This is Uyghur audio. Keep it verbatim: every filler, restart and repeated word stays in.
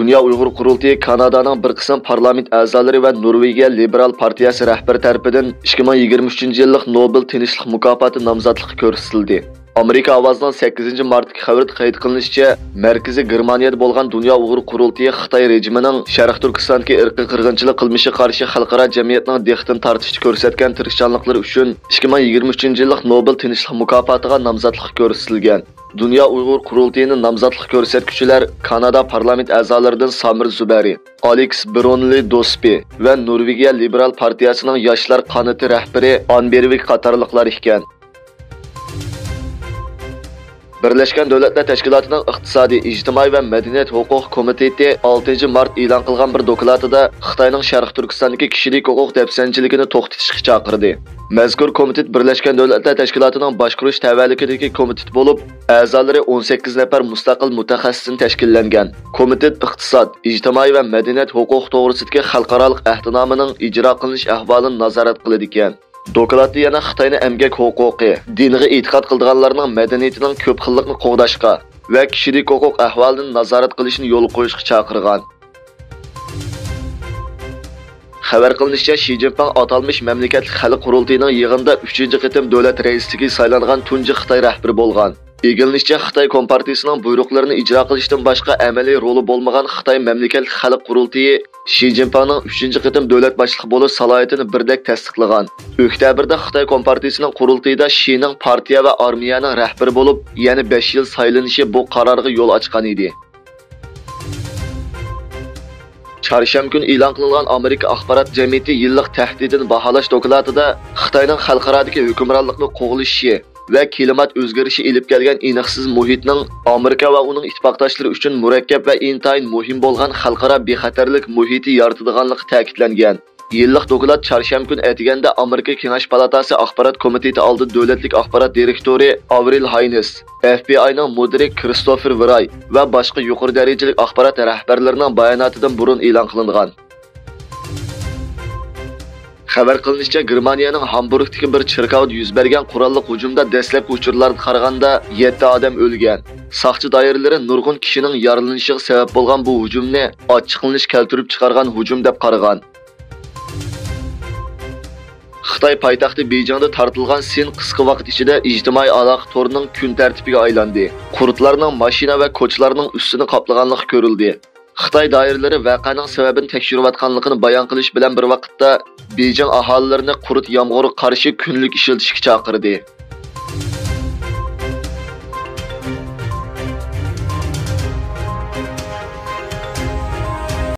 دۇنيا ئۇيغۇر قۇرۇلتىيى كانادانىڭ بىر قىسىم پارلامېنت ئەزالىرى ۋە نورۋېگىيە لىبېرال پارتىيەسى رەھبىرى تەرىپىدىن ئىككى مىڭ يىگىرمە ئۈچىنچى يىللىق نوبېل تىنچلىق مۇكاپاتى نامزاتلىقى كۆرسىتىلدى. ئامېرىكا ئاۋازىنىڭ سەككىزىنچى مارتتىكى خەۋىرىدە قەيت قىلىنىشىچە، مەركىزى گېرمانىيەدە بولغان دۇنيا ئۇيغۇر قۇرۇلتىيى خىتاي رېجىمىنىڭ شەرقىي تۈركىستاندىكى ئىرقىي قىرغىنچىلىق قىلمىشىغا قارشى خەلقئارا جەمئىيەتنىڭ دىققىتىنى تارتىشتا كۆرسەتكەن تىرىشچانلىقلىرى ئۈچۈن ئىككى مىڭ يىگىرمە ئۈچىنچى يىللىق نوبېل تىنچلىق مۇكاپاتىغا نامزاتلىققا كۆرسىتىلگەن. دۇنيا ئۇيغۇر قۇرۇلتىيىنى نامزاتلىققا كۆرسەتكۈچىلەر كانادا پارلامېنت ئەزالىرىدىن سامىر زۇبەرى، ئالېكس برونلى دوسپى ۋە نورۋېگىيە لىبېرال پارتىيەسىنىڭ ياشلار قانىتى رەھبىرى ئان بېرۋىك قاتارلىقلار ئىكەن. بىرلەشكەن دۆلەتلەر تەشكىلاتىنىڭ ئىقتىسادىي، ئىجتىمائىي ۋە مەدەنىيەت ھوقۇق كومىتېتى ئالتىنچى مارت ئېلان قىلغان بىر دوكلاتىدا خىتاينىڭ شەرقىي تۈركىستاندىكى كىشىلىك ھوقۇق دەپسەندىچىلىكىنى توختىتىشقا چاقىردى. مەزكۇر كومىتېت بىرلەشكەن دۆلەتلەر تەشكىلاتىنىڭ باشقۇرۇش تەۋەلىكىدىكى كومىتېت بولۇپ، ئەزالىرى ئون سەككىز نەپەر مۇستەقىل مۇتەخەسسىستىن تەشكىللەنگەن. كومىتېت ئىقتىساد، ئىجتىمائىي ۋە مەدەنىيەت ھوقۇق توغرىسىدىكى خەلقئارالىق ئەھدىنامىنىڭ ئىجرا قىلىنىش ئەھۋالىنى نازارەت قىلىدىكەن. دوكلاتتا يەنە خىتاينى ئەمگەك ھوقۇقى، دىنغا ئېتىقاد قىلىدىغانلارنىڭ مەدەنىيىتىنىڭ كۆپ خىللىقنى قوغداشقا ۋە كىشىلىك ھوقۇق ئەھۋالىنى نازارەت قىلىشنى يولغا قويۇشقا چاقىرغان. خەۋەر قىلىنىشىچە، شى جىنپىڭ ئاتالمىش مەملىكەتلىك خەلق قۇرۇلتىيىنىڭ يىغىنىدا ئۈچىنچى قېتىم دۆلەت رەئىسلىكىگە سايلانغان تۇنجى خىتاي رەھبىرى بولغان. ئىگىلىنىشىچە، خىتاي كومپارتىيىسىنىڭ بۇيرۇقلىرىنى ئىجرا قىلىشتىن باشقا ئەمەلىي رولى بولمىغان خىتاي مەملىكەتلىك خەلق قۇرۇلتىيى شى جىنپىڭنىڭ ئۈچىنچى قېتىم دۆلەت باشلىقى بولۇش سالاھىيىتىنى بىردەك تەستىقلىغان. ئۆكتەبىردە خىتاي كومپارتىيىسىنىڭ قۇرۇلتىيىدا شىنىڭ پارتىيە ۋە ئارمىيەنىڭ رەھبىرى بولۇپ يەنە بەش يىل سايلىنىشى بۇ قارارغا يول ئاچقان ئىدى. چارشەنبە كۈنى ئېلان قىلىنغان ئامېرىكا ئاخبارات جەمئىيىتى يىللىق تەھدىتىنى باھالاش دوكلاتىدا خىتاينىڭ خەلقئارادىكى ھۆكۈمرانلىقنى قوغلىشىشى ۋە كىلىمات ئۆزگىرىشى ئېلىپ كەلگەن ئېنىقسىز مۇھىتنىڭ ئامېرىكا ۋە ئۇنىڭ ئىتتىپاقداشلىرى ئۈچۈن مۇرەككەپ ۋە ئىنتايىن مۇھىم بولغان خەلقئارا بىخەتەرلىك مۇھىتى يارىتىدىغانلىقى تەكىتلەنگەن. يىللىق دوكلات چارشەنبە كۈنى ئەتىگەندە ئامېرىكا كېڭەش پالاتاسى ئاخبارات كومىتېتى ئالدىدا دۆلەتلىك ئاخبارات دىرېكتورى ئاۋرىل ھاينس، ئېف بى ئاينىڭ مۇدىرى كىرىستوفېر ۋىراي ۋە باشقا يۇقىرى دەرىجىلىك ئاخبارات رەھبەرلىرىنىڭ باياناتىدىن بۇرۇن ئېلان قىلىنغان. خەۋەر قىلىنىشىچە، گېرمانىيەنىڭ ھامبۇرگتىكى بىر چېركاۋدا يۈز بەرگەن قوراللىق ھۇجۇمدا دەسلەپكى ئۇچۇرلارغا قارىغاندا يەتتە ئادەم ئۆلگەن. ساقچى دائىرىلىرى نۇرغۇن كىشىنىڭ يارىلىنىشىغا سەۋەب بولغان بۇ ھۇجۇمنى ئاچچىقلىنىش كەلتۈرۈپ چىقارغان ھۇجۇم دەپ قارىغان. خىتاي پايتەختى بېيجىڭدا تارتىلغان سىن قىسقا ۋاقىت ئىچىدە ئىجتىمائىي ئالاقە تورىنىڭ كۈن تەرتىپىگە ئايلاندى. قۇرتلارنىڭ ماشىنا ۋە كوچىلارنىڭ ئۈستىنى قاپلىغانلىقى كۆرۈلدى. خىتاي دائىرىلىرى ۋەقەنىڭ سەۋەبىنى تەكشۈرۈۋاتقانلىقىنى بايان قىلىش بىلەن بىر ۋاقىتتا، بېيجىڭ ئاھالىلىرىنى قۇرت يامغۇرغا قارشى كۈنلۈك ئىشلىتىشكە چاقىردى.